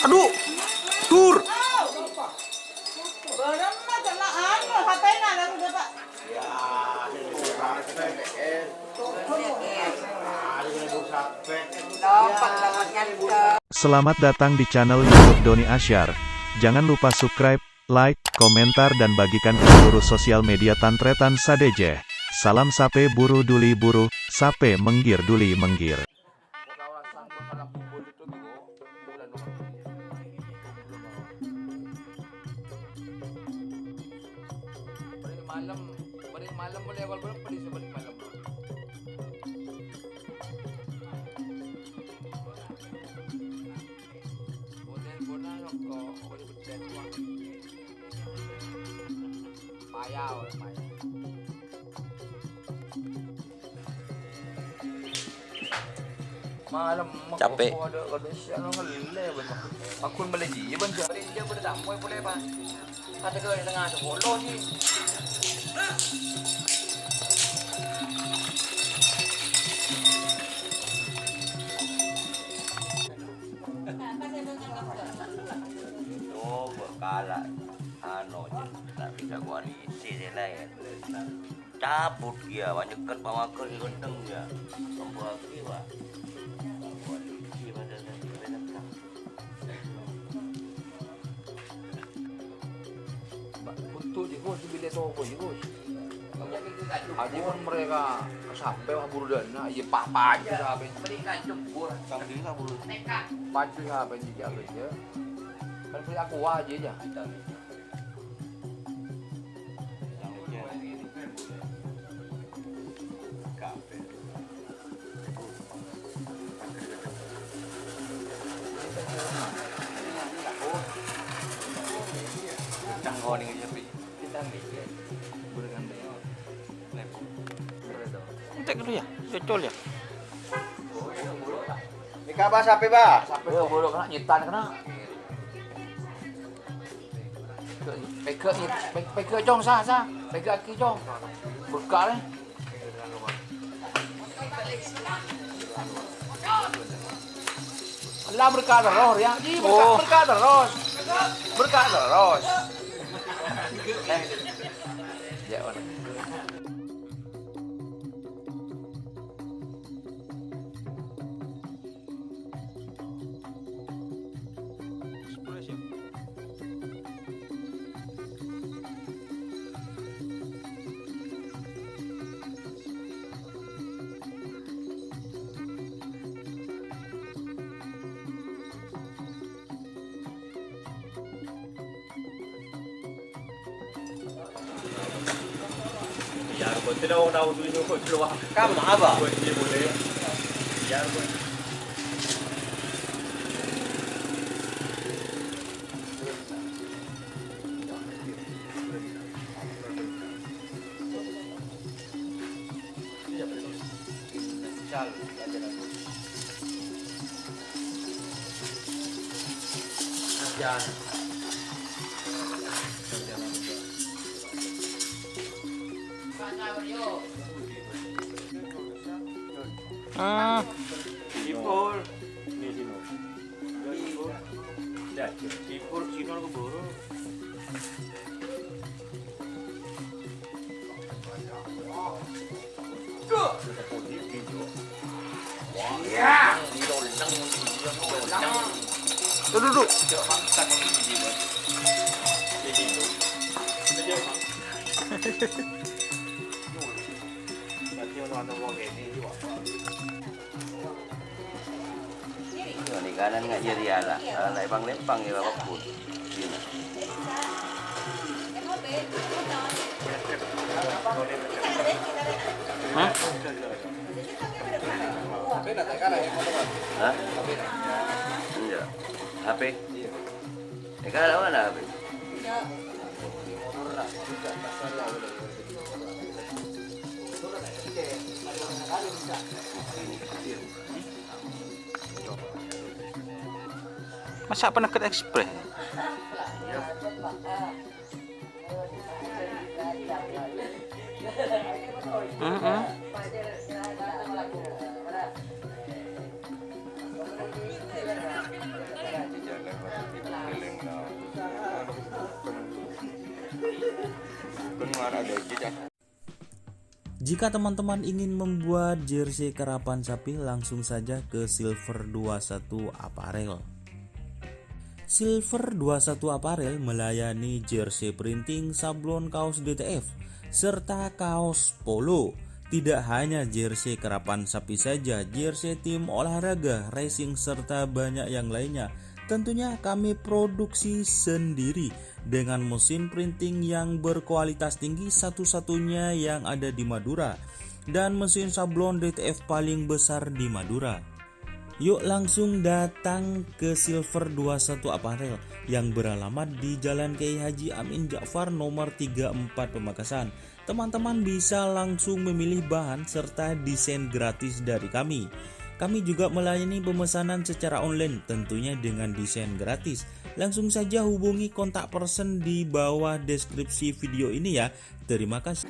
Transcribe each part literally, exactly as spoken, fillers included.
Adu, tur. Selamat datang di channel YouTube Doni Asyar. Jangan lupa subscribe, like, komentar, dan bagikan ke seluruh sosial media tan-tarètan sadhâjâ. Salam sapè buru duli buru, sapè mèngghir duli mèngghir. Balik malem, balik malem boleh awal bulan, balik, balik malem. Boleh, boleh, rokok, boleh bedak, Pak. Payah, boleh payah. Malem, Capek. Kok ada, ada siang ngelle banyak. Aku beli dia, Bang. Beli dia, boleh tamu, boleh, Pak. Kata ke tengah sepuluh ni. Itu bekala anu je, tak bisa koalisi je lain. Cabut dia, banyak kan pamakan ganteng dia. Membuat dia, Pak. Koalisi pada saya. Untuk je, Gus, bila toko je, Gus. Aji pun mereka sampai wah buru dana, iya, pa-, paju sampai. Sampai buru. Paju sampai di jalan je. Kan beli aku aja, ya. Entek dulu ya, cocol ya. Ini kabar sampai, Bah? Sampai bulu kena nyitan kena. Pega, pega, pega, Cong, sa, sa. Pega aki, Cong. Berkah, eh. Lah, berkah terus, ya. Ih, berkah, oh, berkah terus. Berkah terus. Eh. Ya, mana? Kamma, Aba? Ah. Ipul. Ini sini. Ipul. Ya, Ipul sini ke bawah. Tuh, tuh, tuh. Ini kanan nggak jadi ala, ala lempang-lempang ya, Bapak Pun. Ini. Hah? Hah? Enggak. H P? Enggak ada mana H P? Masa' panèka Express? Heeh. Jika teman-teman ingin membuat jersey karapan sapi, langsung saja ke Silver dua satu Apparel. Silver dua satu Apparel melayani jersey printing, sablon kaos D T F, serta kaos polo. Tidak hanya jersey karapan sapi saja, jersey tim olahraga, racing, serta banyak yang lainnya. Tentunya kami produksi sendiri dengan mesin printing yang berkualitas tinggi, satu-satunya yang ada di Madura, dan mesin sablon D T F paling besar di Madura. Yuk langsung datang ke Silver dua satu Apparel yang beralamat di Jalan Kiai Haji Amin Ja'far nomor tiga empat Pamekasan. Teman-teman bisa langsung memilih bahan serta desain gratis dari kami. Kami juga melayani pemesanan secara online, tentunya dengan desain gratis. Langsung saja hubungi kontak person di bawah deskripsi video ini ya. Terima kasih.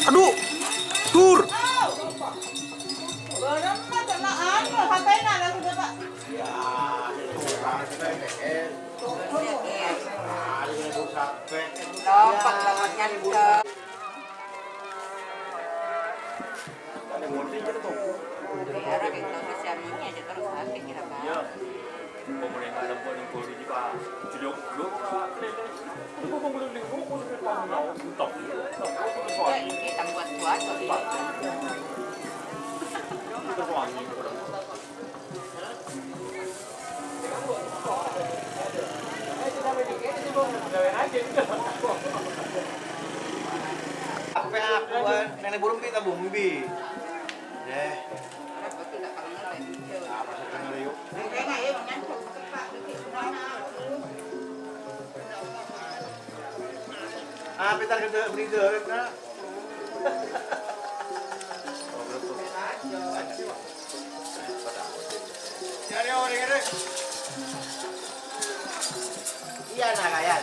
Aduh, dur. Lompat, lompat ngantuk. Apa aku, eh, nenek burung kita bumbi. Deh. Apa sih, yuk? Ah, pintar kerja berita, kan? Iya, nah, kayan.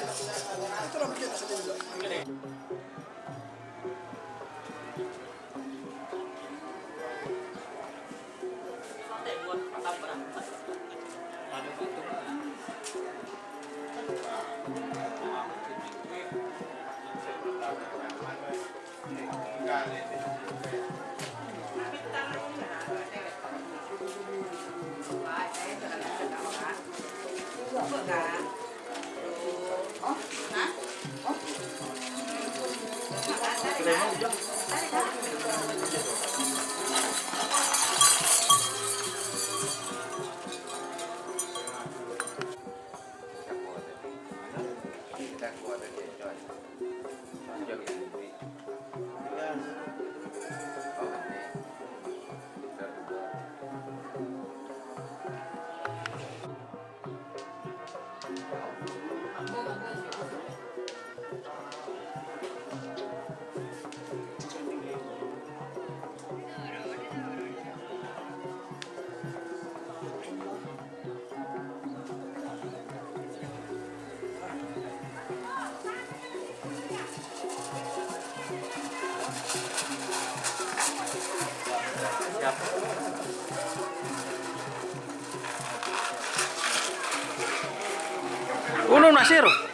Gunung Nasir.